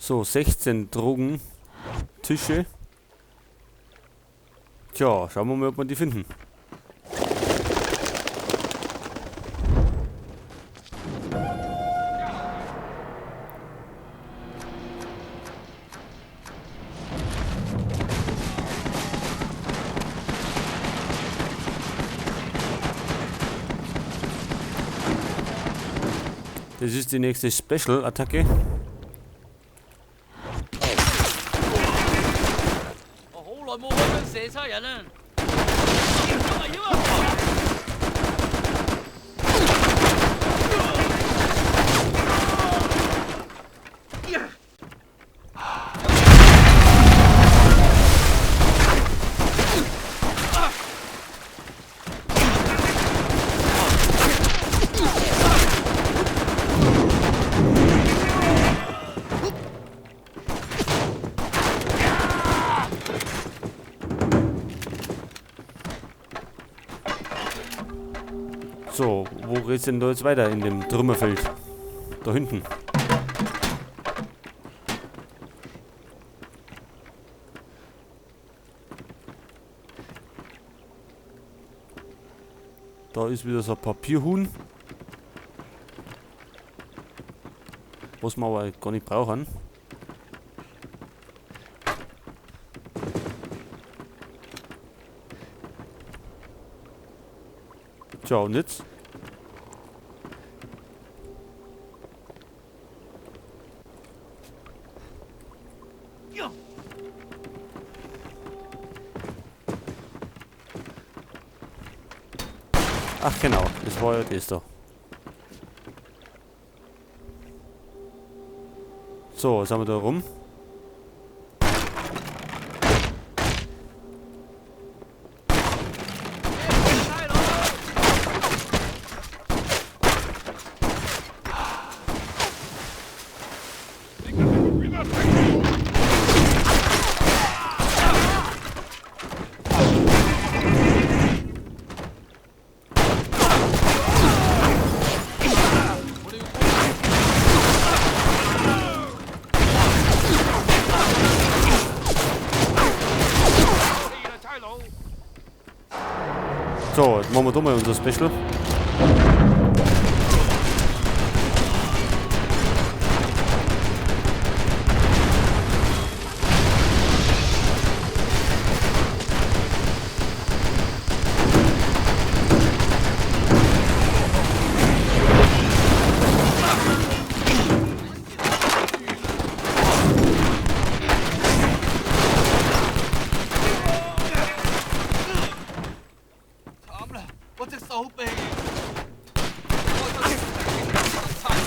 So, 16 Drogentische. Tja, schauen wir mal, ob wir die finden. Das ist die nächste Special-Attacke. 我好耐冇開槍射差人啦！危險啊！ So, wo geht's denn da jetzt weiter in dem Trümmerfeld? Da hinten. Da ist wieder so ein Papierhuhn. Was wir aber gar nicht brauchen. Tja, und jetzt? Ach genau, das war ja das da. So, was haben wir da rum? So, jetzt machen wir da mal unser Special. 慘啦！我隻手臂，我就差佬。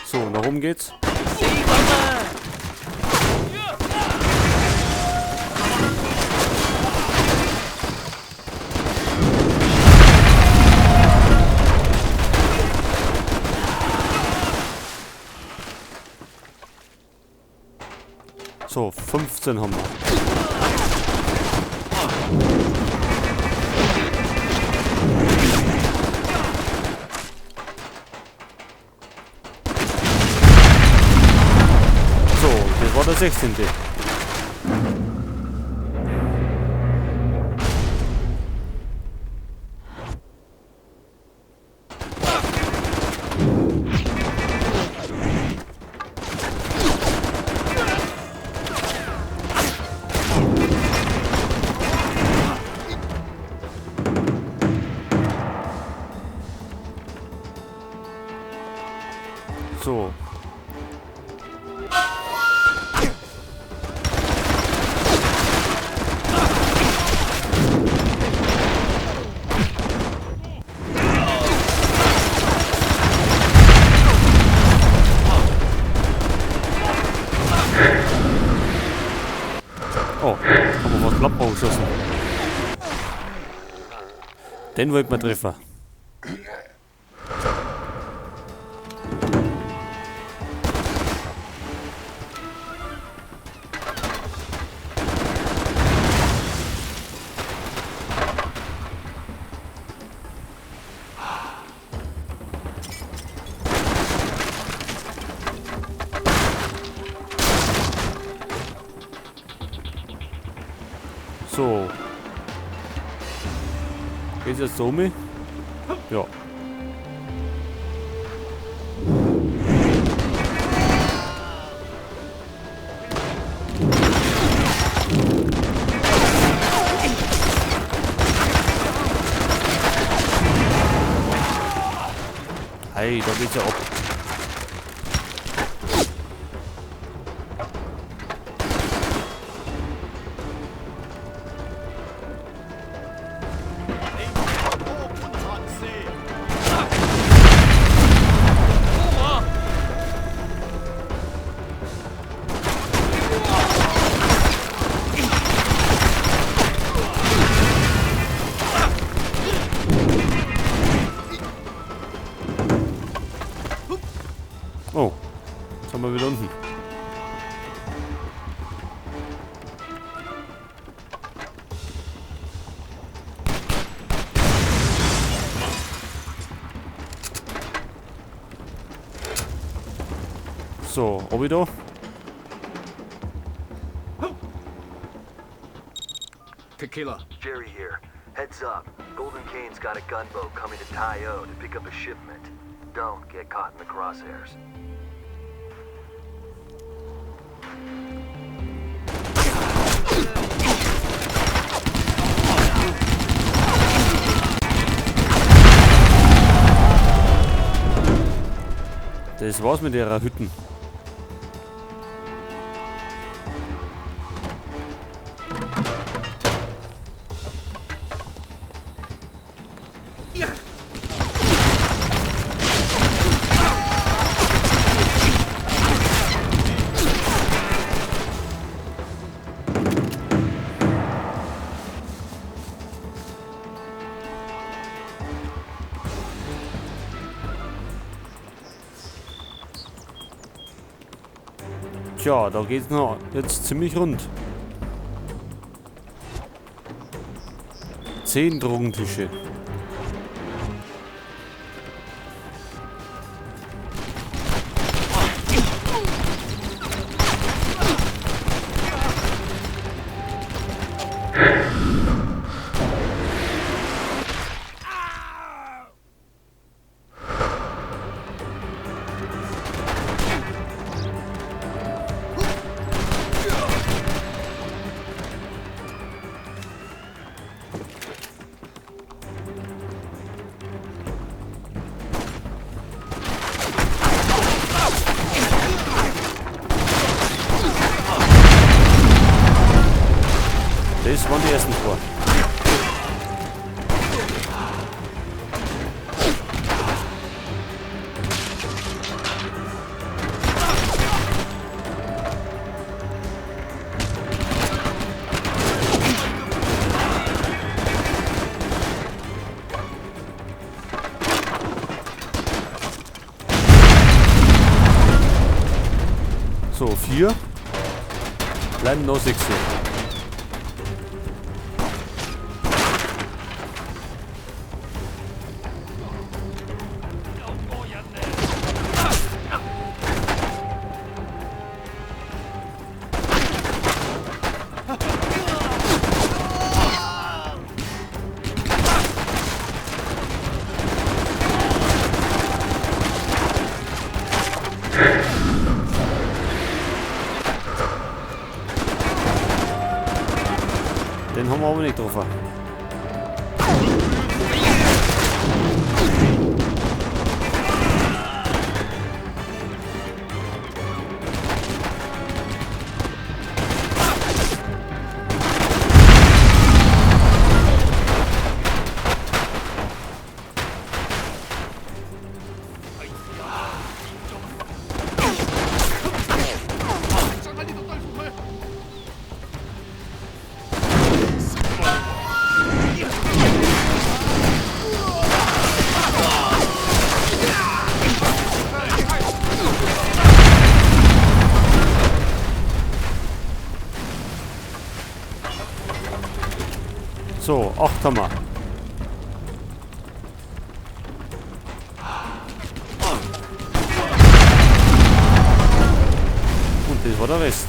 So, nach oben geht's. 死梗啊！ So, 15 haben wir. So, das war der 16. So. Den wollten wir treffen. So. Geht's jetzt so um? Ja. Hey, da geht's ja ab. Oh, jetzt haben wir wieder unten. So, ob ich da? Tequila. Jerry here. Heads up. Golden Cane's got a gunboat coming to Tai O to pick up a shipment. Don't get caught in the crosshairs. Das war's mit ihrer Hütten. Tja, da geht's noch jetzt ziemlich rund. 10 Drogentische. Das waren die ersten zwei. So, 4. Bleiben noch 6. Den haben wir aber nicht getroffen. So, 8 haben wir. Und das war der Rest.